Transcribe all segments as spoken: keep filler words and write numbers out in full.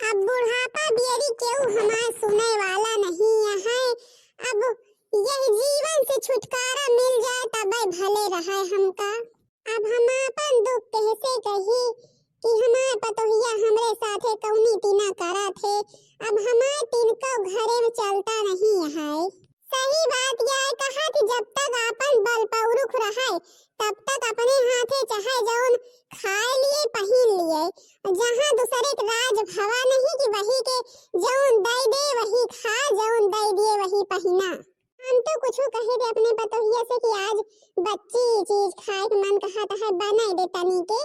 अब बुढ़ापा बियरी केहू हमार सुने वाला नहीं है। अब यह जीवन से छुटकारा मिल जाए तबे भले रहे हमका। अब हम आपन दुख कैसे कही कि हमार पतोहिया हमरे साथे कौनी तिना करत है। अब हमार तिनको घरे में चलता नहीं है। सही बात यह है कहा कि जब तक आपन बल पौरुख रहे तब तक अपने हाथे चाहे जौन खाए लिए पहिन लिए, जहाँ दूसरे के राज भवा नहीं कि वही के जौन दे दे वही खा, जौन दे दिए वही पहिना। हम तो कुछ कहे थे अपने पतोहिया से कि आज बच्ची चीज खाए के मन कहत है, बनाए दे तनी के,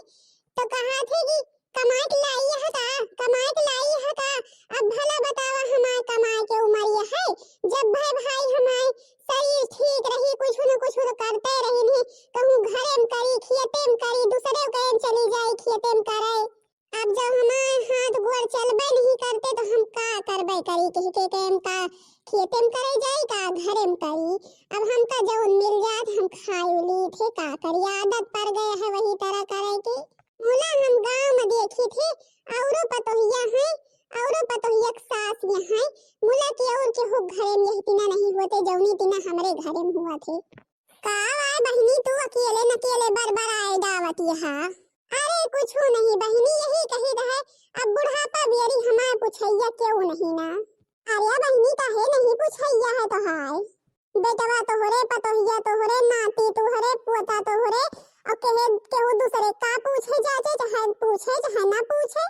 तो कहा थे कि कमाए के लाई है का, कमाए के लाई है का? अब भला बतावा, हमार कमाए के उमर यह है, जब भाई भाई हमार शरीर ठीक रही, कुछ न कुछ तो करते रही नहीं, कहूँ घरे में करी, खेते में करी, दूसरे के में चली जाए खेते में करे। अब जब हमार हाथ गोड़ चलबे नहीं करते तो हम का करबे करी, कह के, के हम का खेते में करे जाई का घरे में करी। अब हमका जौन मिल जात हम खाए ली थे, का करी, आदत पड़ गए है वही तरह करे के। मुला हम गाँव में देखी थे, औरो पतोहिया है, औरो पतोहिया के सास यहाँ है, मुला के और केहू घरे में यही तिना नहीं होते, जौनी तिना हमरे घरे में हुआ थे। का आए बहिनी, तू अकेले न अकेले बरबराए गावत यहा? अरे कुछ नहीं बहिनी, यही कही रहे, अब बुढ़ापा बियरी हमार पुछैया केहू नहीं ना। अरे बहिनी, काहे नहीं पुछैया है तोहार? बेटवा तोहरे, पतोहिया तोहरे, नाती तोहरे, पोता तोहरे, और कहे केहू दूसरे का पूछे जाते, चाहे पूछे चाहे ना पूछे।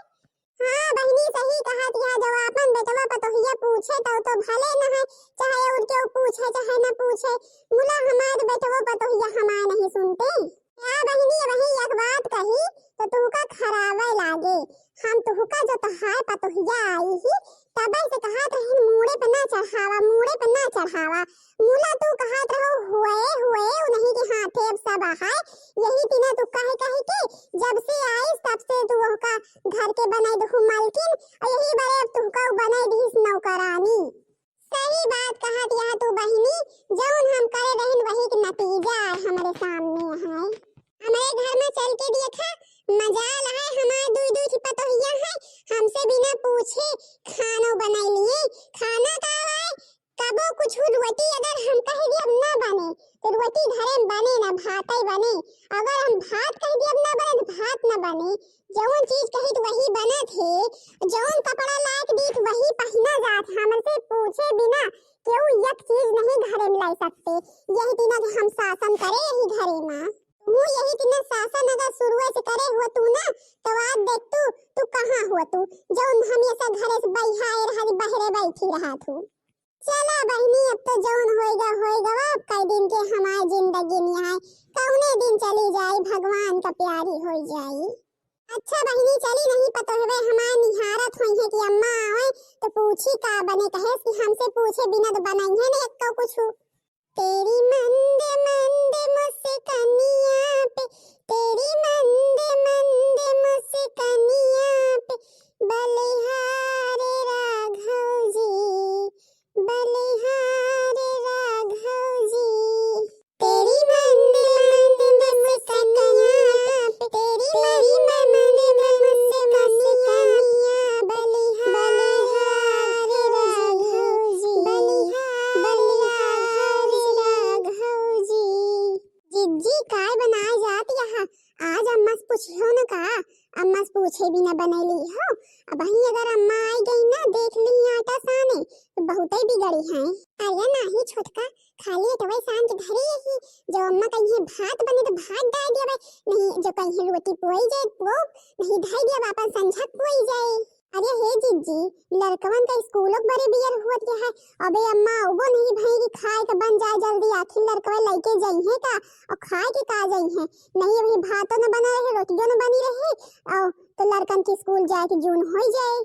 हाँ बहिनी, सही कहत यह, जब आपन बेटवा पतोहिया पूछे तब तो भले न है, चाहे और केहू पूछे चाहे न पूछे, मुला हमार बेटवा पतोहिया हमार नहीं सुनते। या बहिनी, वही एक बात कही तो तुहका खराबे लागे। हम तुहका जो तोहार पतोहिया आई ही तबे से कहत रहिन, मूड़े पे ना चढ़ावा, मूड़े पे ना चढ़ावा। मुला तू कहत रहो हुए हुए उन्हीं के हाथे अब सब है, यही तिना तू कहे कहे के जब से आइस तब से तू ओहका घर के बनाई दहु मालकिन, और यही बारे अब तुहका उ बनाई दीस नौकरानी। सही बात कहत यह तू बहिनी, जौन हम करे रहिन वही के नतीजा है हमरे सामने है। हमरे घर में चल के देखा, मजाल है हमार दुई दुई ठे पतोहिया है, हमसे बिना पूछे खानो बनाई लिए। खाना का आए, कबो कुछ रोटी अगर हम कह दिया ना बने, तो रोटी घरे में बने ना, भात ही बने। अगर हम भात कह दिया ना बने, तो भात ना बने। जौन चीज कही तो वही बनत है, जौन कपड़ा लायक दीत वही पहिना जात। हमसे पूछे बिना केहू एक चीज नहीं घरे में ला सकते। यही तिना के हम शासन करे यही घरे में। तू यही तिना शासन अगर शुरुए से करे हुआ तू ना, तो आज देख तू, तू कहाँ हुआ तू, जौन हमेशा घरे से बहियाए रहा, बहरे बैठी रहा तू। चला बहिनी, अब तो जौन होएगा होएगा, अब कई दिन के हमार जिंदगी नहीं है, कौने दिन चली जाई, भगवान का प्यारी हो जाई। अच्छा बहिनी, चली नहीं पतोहवे हमार निहारत होई है कि अम्मा आवे तो पूछी का बने, कहे कि हमसे पूछे बिना तो बनाई है नहीं एक्को कुछ। तेरी मंद मंद मुस्कानिया पे, तेरी मंद मंद मुस्कानिया पे, बलिहार राघव जी, बलिहार राघव जी। तेरी मंद मंद मुस्कानिया पे, तेरी मंद मंद मुस्कानिया, बलिहार राघव जी, बलिहार राघव जी। जिज्जी, काय बनाए जात यहाँ? आज अम्मा से पूछियो न का? अम्मा से पूछे बिना बनैली हो। अबहीं अगर अम्मा आई गई ना, देख ली आटा साने, तो बहुते बिगड़ी हैं। अरे नाही छोटका, खाली एटवे सान के धरे यही, जो अम्मा कहिए भात बने तो भात डाल देवे, नहीं जो कहिए रोटी पोई जाए पो, नहीं धई देवे अपन संझक पोई जाए। अरे हे जिज्जी, लड़कवन का स्कूलों के बड़े बियर हुआ के है। अबे अम्मा, उबो नहीं भई कि खाए के बन जाए जल्दी, आखिर लड़कवे लइके जइहे का, और खाए के का जइहे? नहीं, अभी भातो न बना रहे, रोटियो न बनी रहे, और तो लड़कन के स्कूल जाए के जून हो जाए।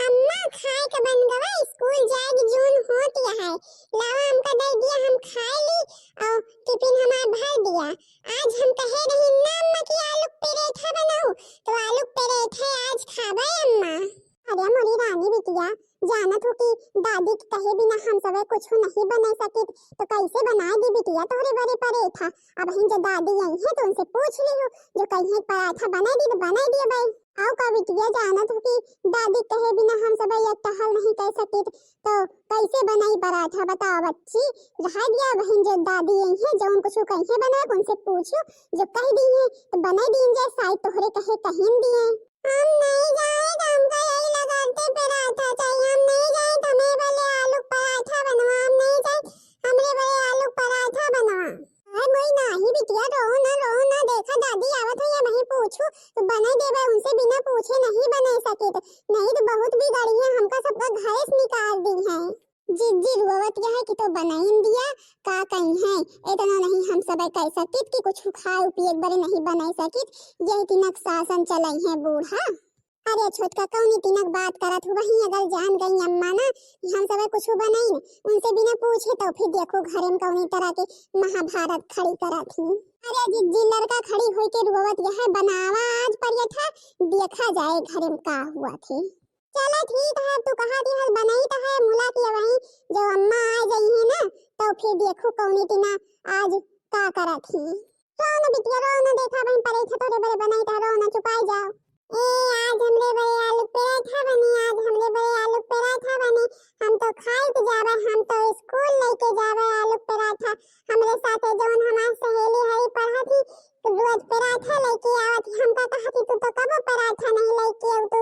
अम्मा, खाए के बन गवा, स्कूल जाए के जून होत है, लावा हमका दे दिया, हम खाए ली, और टिफिन हमार भर दिया। आज हम कहे रही ना अम्मा कि आलू के पराठा बनाओ, तो आलू के पराठा आज खाबे अम्मा। अरे मोरी रानी बिटिया, जानत हो कि दादी के कहे बिना हम सबे कुछ नहीं बनाई सकित, तो कैसे बनाए दी बिटिया तोहरे बरे परेठा? अबहिन जब दादी आई है तो उनसे पूछ लियो, जो कहिए पराठा बनाए दी तो बनाए दिए भाई। आओ का बिटिया, जानत हो कि दादी के कहे बिना हम सबे एक टहल नहीं कर सकित, तो कैसे बनाई पराठा? बताओ बच्ची, रहा दिया अबहिन जब दादी आई है, जौन कुछ कहिए बनाए उनसे पूछो, जो कह दी है तो बनाए दी जाए, शायद तोहरे कहे कहिन दिए। हम नहीं जाए, हमका यही लगाते पराठा चाहिए। हम नहीं जाए, हमें बोले आलू पराठा बनवा। हम नहीं जाए, हमरे बोले आलू पराठा बनवा। अरे मोई नाही बिटिया, रो ना, रो ना, देखा दादी आवत है, ये वहीं पूछू तो बना देवे, उनसे बिना पूछे नहीं बना सके तो, नहीं तो बहुत बिगड़ी है, हमका सबका घरे से निकाल दी है। जिज्जी रोवत यह है कि तो बनाइन दिया, का कही है, इतना नहीं हम सब कह सकित कि कुछ खाए पिए एक बारे नहीं बनाई सकित, यही तिनक शासन चलाई है बूढ़ा। अरे छोटका, कौनी तिनक बात करत हो, वहीं अगर जान गई अम्मा ना कि हम सब कुछ बनाइन, उनसे बिना पूछे तो फिर देखो घरे में कौनी तरह के महाभारत खड़ी करत ही। अरे जिज्जी, लड़का खड़ी होई के रोवत यह है, बनावा आज पराठा, देखा जाए घरे में का हुआ थी। चला ठीक है, तू कहा दिहल बनाई तो है, मुला की वहीं जब अम्मा आ जाई है ना, तो फिर देखो कौनी तिना आज का करत ही। रो ना बिटिया, रो ना, देखा बहन पराठा तोरे बरे बनाई तो, रो ना, चुपाई जाओ। ए, आज हमरे बरे आलू पराठा बनी, आज हमरे बरे आलू पराठा बनी। हम तो खाए के जावे, हम तो स्कूल लेके जावे आलू पराठा। हमरे साथे जौन हमार सहेली है पढ़त ही, तो रोज पराठा लेके आवत ही। हमका कहत ही, "तू तो कबो पराठा नहीं लेके आऊ तू,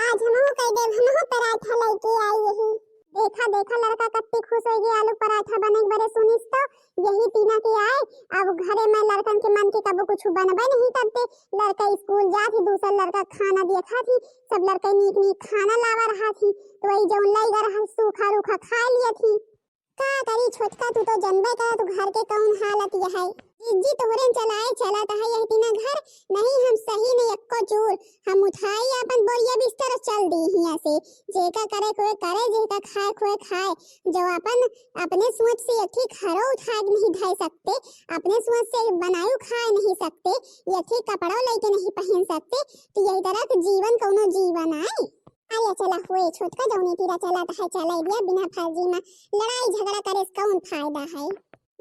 आज हमहू कह देब, हमहू पराठा लेके आई यही।" देखा, देखा, लड़का कत्ती खुश हो गई, आलू पराठा बने के बरे सुनिस तो यही तीना के आए। अब घरे में लड़कन के मन के कबो कुछ बनबे नहीं करते। लड़का स्कूल जात ही, दूसर लड़का खाना देखत ही, सब लड़का नीक नीक खाना लावा रहा थी, तो वही जौन लइगा रहा सूखा रूखा खा लिया थी। का करी छोटका, तू तो जनबे करा तू घर के कौन हालत यह है। जिज्जी तोहरे चलाए चलत है यह तीना घर, नहीं हम सही नहीं एक्को चूर। हम उठाई अपन बोरिया बिस्तर और चल दी हियां से। जेका करे कोई करे, जेका खाए कोई खाए। जो अपन अपने सोच से यथी घरो उठा के नहीं धर सकते, अपने सोच से बनायु खाए नहीं सकते, यथी कपड़ो लेके नहीं पहन सकते, तो यही तरह के जीवन कौनो जीवन आए? अरे चला हुए छोटका, जौनी तीरा चला तो है चला दिया, बिना फर्जी में लड़ाई झगड़ा करे से कौन फायदा है?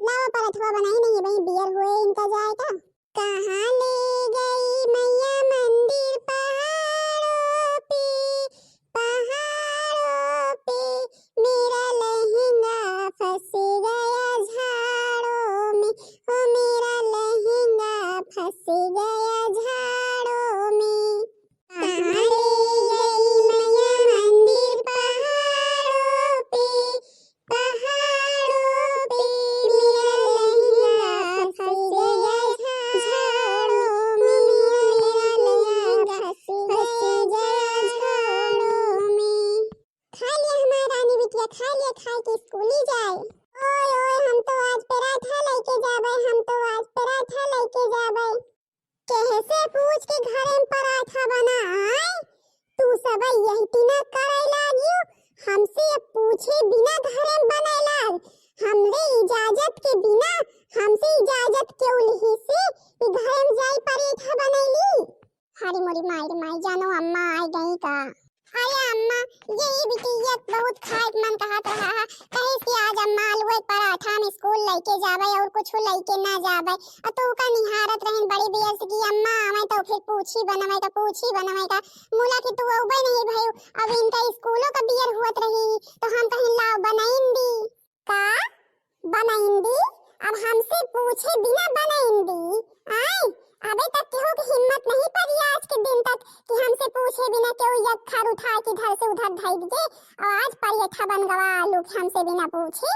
लावा पराठवा बनाई नहीं भाई, बियर हुए इनका जाए का। कहाँ ले गई मैया मंदिर पहाड़ों पे, पहाड़ों पे मेरा लहंगा फंस गया झाड़ों में, ओ मेरा लहंगा फंस गया झाड़ों में। कहाँ ले गई मैया मंदिर पहाड़ों पे, पहाड़ों पे मेरा लहंगा फंस गया झाड़ों में, मेरा लहंगा फंस गया झाड़ों में। खा लिया हमार रानी बिटिया, खा लिया, खाए के स्कूली जाए। ओए, ओए, हम तो आज पराठा लेके जाबे, हम तो आज पराठा लेके जाबे। केहसे पूछ के घरे में पराठा बनाए? तू सब यही तीना करे लागियो, हमसे पूछे बिना घरे में बनाए लाग, हमरे इजाजत के बिना, हमसे इजाजत के उलही से ई घरे में जाई पराठा बनैली। हरी मोरी माई रे माई, जानो अम्मा आ गई का? अरे अम्मा, यही बिटिया बहुत खाए के मन कहत रहा है, कहे कि आज अम्मा आलू के पराठा हम स्कूल लेके जाबे और कुछ लेके ना जाबे। आ तू का निहारत रहन बड़ी देर से कि अम्मा आवे तो फिर पूछी बनवे का, पूछी बनवे का। मुला कि तू अउबे नहीं भयू, अब इनका स्कूलो का बियर हुअत रही तो हम कहीं लाओ बनाइन दी। का बनाइन दी? अब हमसे पूछे बिना बनाइन दी? आय, अबे तक केहू के हिम्मत नहीं पड़ी आज के दिन तक कि हमसे पूछे बिना केहू यक्खर उठा के इधर से उधर धई दिए और आज पराठा बन गवा आलू के हमसे बिना पूछे।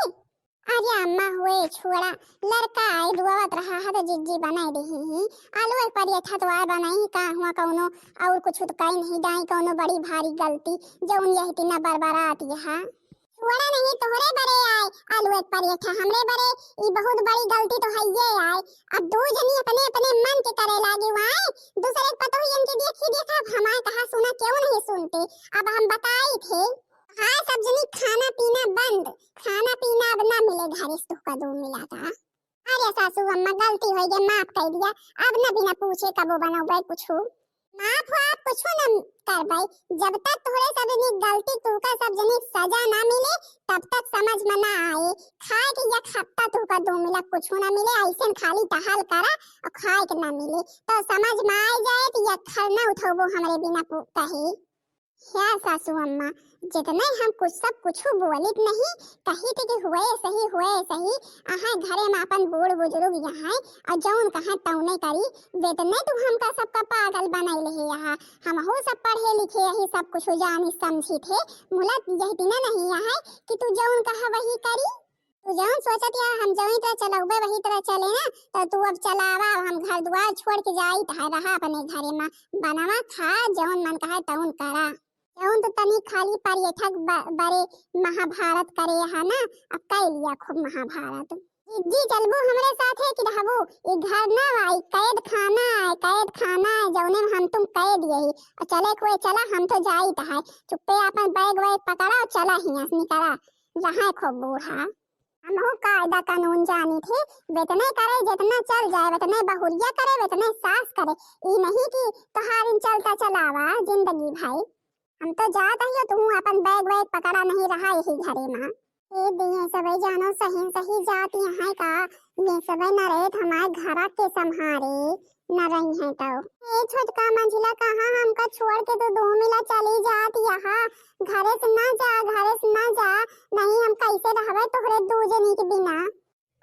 अरे अम्मा हुए छोड़ा, लड़का आए दुआवत रहा है तो जिज्जी बनाई देही ही। आलू एक पराठा तो आए बनाई ही का हुआ कौनो और कुछ तो कही नहीं दाई कौनो बड़ी भारी गलती जौन यही तीना बरबरात यहाँ। छोड़ा नहीं, तोहरे बरे आए आलू एक पराठा, हमरे बरे ई बहुत बड़ी गलती तो है ये आए। अब दू जनी अपने अपने मन के करे लागी आए, दूसरे के पतोहियन के देखी देखा, अब हमार कहा सुना क्यों नहीं सुनते। अब हम बताई थे, हाँ सब जनी खाना पीना बंद, खाना पीना अब ना मिले घरे से तोहका दो मिला का। अरे सासू अम्मा गलती हो गई, माफ कर दिया, अब ना बिना पूछे कबो बनौबे कुछ। माफ वाफ कुछो न करबै, जब तक तोहरे सब जनी गलती तुहका सब जनी सजा ना मिले, तब तक समझ में ना आए। खाए के एक हफ्ता तुहका दो मिला कुछो ना मिले, ऐसन खाली टहल करा और खाए के ना मिले, तो समझ में आ जाए कि एक खर ना उठौबो हमरे बिना पु-, कहे। हे सासू अम्मा, जितने हम कुछ सब कुछ बोलित नहीं, कहित कि हुए सही, हुए सही, अहाँ घरे में अपन बूढ़ बुजुर्ग यहाँ और जौन कहाँ तौने करी, वेतने तू हमका सबका पागल बनैले हे यहाँ। हमहू सब पढ़े लिखे यही सब कुछ जानी समझी थे, मुला यही दिना नहीं यहाँ कि तू जौन कहा वही करी। तू जौन सोचत या हम जौन तरह चलौबे वही तरह चले ना, तो तू अब चलावा, अब हम घर दुआर छोड़ के जाइत है, रहा अपने घरे में, बनावा खा, जौन मन कहे तौन करा। जौन तो तनी खाली पर्यटक ब-, बड़े महाभारत करे है ना, अब कई लिया खूब महाभारत। जी, जी चलबू हमरे साथे कि रहबू? ई घर ना आई, कैद खाना है, कैद खाना है, जौने में हम तुम कैद यही। और चले कोई चला, हम तो जाइत है, चुप्पे अपन बैग वैग पकड़ा और चला हियां से निकला, रहा खूब बूढ़ा। हमहू कायदा कानून जानी थे, वेतने करे, जितना चल जाए, वेतने बहुरिया करे, वेतने सास करे। ई नहीं कि तोहारिन चलता चलावा जिंदगी भाई। हम तो जात हइयो, तू अपन बैग वैग पकड़ा नहीं रहा यही घरे में। ए दिए सबे जानो सही सही जात यहाँ का, ये सबे न रहे तो हमारे घरा के संहारे। न रही हैं तो। ए छोटका मंझिला, कहाँ हमका छोड़ के तू दो मिला चली जात यहाँ? घरे से ना जा, घरे से ना जा, नहीं हम कैसे रहबे तोहरे दू जनी के बिना।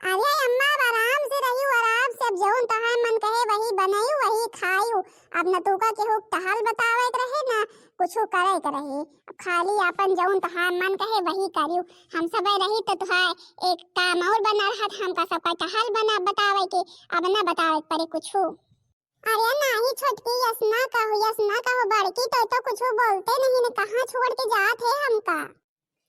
अरे अम्मा, अब आराम से रहियो, आराम से, अब जौन तहार मन कहे वही बनायु, वही खायु। अब न तोका केहू टहल बतावे के रहे, न कुछो करे के रहे। अब खाली आपन जौन तहार मन कहे वही करियो। हम सबे रही तो तोहार एक काम और बना रहत, हमका सबका टहल बना बतावे के, अब न बतावे के पड़े कुछो। अरे नाही छोटकी, यस ना कहो, यस ना कहो, बड़की तो, तो कुछ बोलते नहीं न, कहाँ छोड़ के जात है हमका?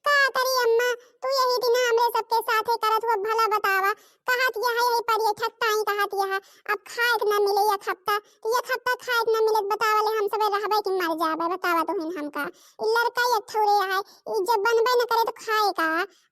का करी अम्मा, तू यही दिन हमरे सबके साथे करत हुआ भला बतावा, कहत यह है, यही पर ये ठकताई कहत यह, अब खाए के ना मिले एक हफ्ता, तो एक हफ्ता खाए के ना मिले, बतावा ले हम सबे रहबे कि मर जाबे, बतावा तो हिन हमका। ई लड़का ये ठौरे है, ई जब बनबे न करे तो खाए का,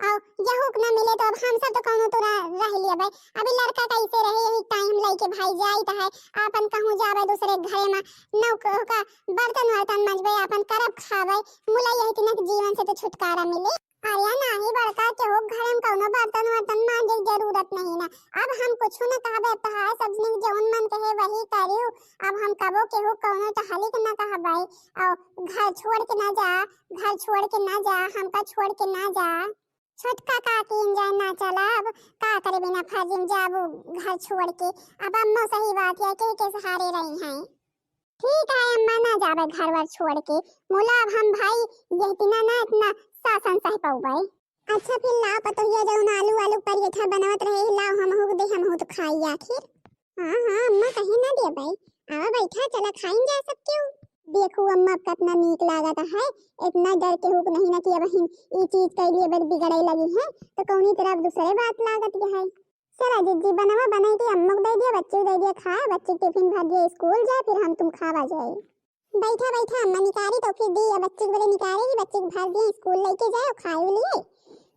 और यहू के ना मिले तो अब हम सब तो कौनो तो रह, रह लिया भाई। अभी लड़का कैसे रहे, यही टाइम लेके भाई जाइत है, आपन कहूँ जावे दूसरे घरे में, नौकर का बर्तन वर्तन मंजबे, आपन करब खाबे, मुला यही तिनक जीवन से तो छुटकारा मिले। अरे नाही बड़का, केहू घरे में कौनो बर्तन वर्तन मांजे के जरूरत नहीं ना। अब हम कुछ न कहबे, तहार सब जने जौन मन कहे वही करियो। अब हम कबो केहू कौनो टहली के ना कहबे, और घर छोड़ के ना जा, घर छोड़ के ना जा, हमका छोड़ के ना जा। छोटका काकी इंजन ना चला, अब का करे बिना फर्जी में जाबू घर छोड़ के। अब अम्मो सही बात है, के के सहारे रही हैं। ठीक है अम्मा, ना जाबे घर वर छोड़ के। मुला अब हम भाई यह इतना ना इतना शासन सह पौबे। अच्छा फिर लाओ पतोहिया, जौन आलू आलू पराठा बनावत रहे, लाओ हमहू के दे, हमहू तो खाई आखिर। हाँ, हाँ, अम्मा, कहीं ना देबै। आवा बैठा, चला खाइन जाए सब केहू। देखू अम्मा, अब कितना नीक लागत है। इतना डर के हुक नहीं ना कि अब हिन ई चीज कैली, अब बिगड़े लगी है, तो कौनी तरह अब दूसरे बात लागत है। चला जिज्जी, बनवा बनाई के अम्मा को दे दिया, बच्चे को दे दिया खाए, बच्चे के टिफिन भर दिया, स्कूल जाए, फिर हम तुम खावा जाए। बैठा, बैठा, अम्मा निकारी तो फिर दी, या बच्चे के बोले निकारी, बच्चे के भर दिए, स्कूल लेके जाए, खाए लिए,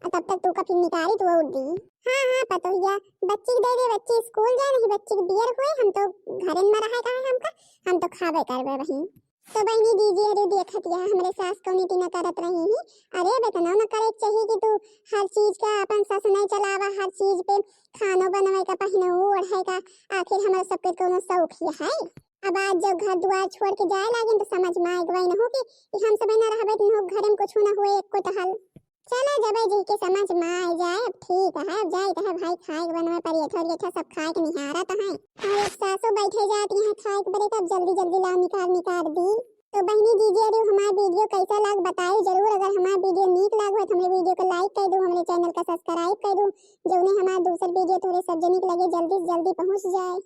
और तब तक तू का फिर निकारी तो और दी। हाँ, हाँ, पतोहिया, बच्चे के दे दे, बच्चे स्कूल जाए, नहीं बच्चे के बियर हुए, हम तो घरे में रहा कहा हमका, हम तो खाबे करबे वहीं। तो बहनी दीदी, अरे देखत यह हमरे सास कौनी टीना करत रही ही, अरे बेटना न करे के चाहिए कि तू हर चीज का अपन सास नहीं चलावा, हर चीज पे खानो बनवे का, पहने ओढ़े का, आखिर हमरा सबके कोनो शौक ही है। अब आज जब घर दुआर छोड़ के जाए लागिन तो समझ में आए गई न हो कि, कि हम सब न रहबे तो न हो घर में कुछ न हुए एक को टहल। चला जबे जी के समझ में आ जाए, अब ठीक है, अब जाइत है भाई खाए के बनवे पराठा उराठा सब खाए के निहारत है। और अब सासू बैठे जात यहाँ खाए के बरे, तब जल्दी जल्दी लाओ निकार निकार दी। तो बहनी दीदी, अरे हमार वीडियो कैसा लाग बताओ जरूर, अगर हमार वीडियो नीक लाग हो तो हमरे वीडियो को लाइक कर दो, हमरे चैनल का सब्सक्राइब कर दो, जौने हमार दूसर वीडियो थोड़े सब जनिक लगे जल्दी से जल्दी पहुँच जाए।